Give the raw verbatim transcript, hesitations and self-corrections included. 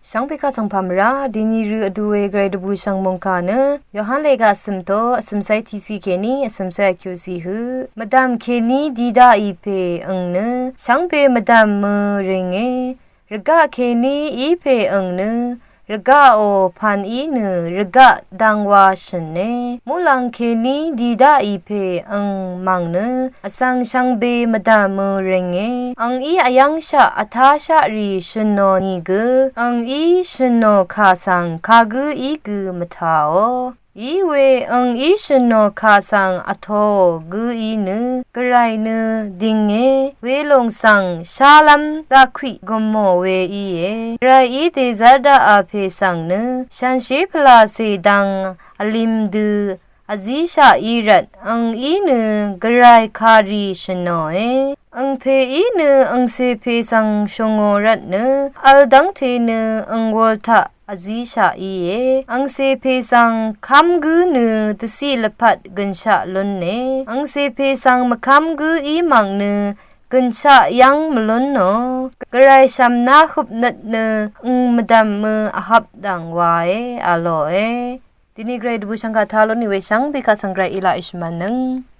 Shvngpè kaq svng pà mvrá dèní rø vdu we gvray dvbù shvngmung kà nø Yohan lèga vsø̀m to vsø̀msai tiqciq kèní vsø̀msai vkyuqciq høq mvdv̀m kèní di daqì pè ang nø shvngbe mvdv̀m mø renge. Rvgaq kèní í pè ang nø rvgaqò, pàn í nø rvgaq dangwa shø̀ne. Muqlàng kèní di daqì pè ang mv̀ng nø vsvng shvngbe mvdv̀m mø renge. Ang í vyv́ngshaq vtáshaqrì shø̀nò nìgø ang í shø̀nò kà svng kagǿ í gø mvtàò. Iwe ang í shø̀nò kà svng vtōò gǿ í nø gvray nø dìnge. Welòng svng shálv́m daqkwiq gø̀mò we íe. Gvray í dèzv́r daqà pè svng nø shànshér pvlàcè dang vlim dø vzíshaq í rvt ang í nø gvray kàrì shø̀nòe. Angpè í nø angcè pè svng shòngò rvt nø vl dv́ngte nø ang wol taq vzíshaq íe. Angcè pè svng kv́m gǿ nø dvciq lvpat gø̀nshaq lúnne. Angcè pè svng mvkv́m gǿ í mv̀ng nø gø̀nshaq yv́ng mvlúnò. Gvray shv̀mná høpnøt nø ang mvdv̀m mø vhvp dv̀ng wae, a lòe. Dèní gvray dvbù shvngkà tá lún nì we shvngbe kaq svng gvray í laq í shvmvnøng.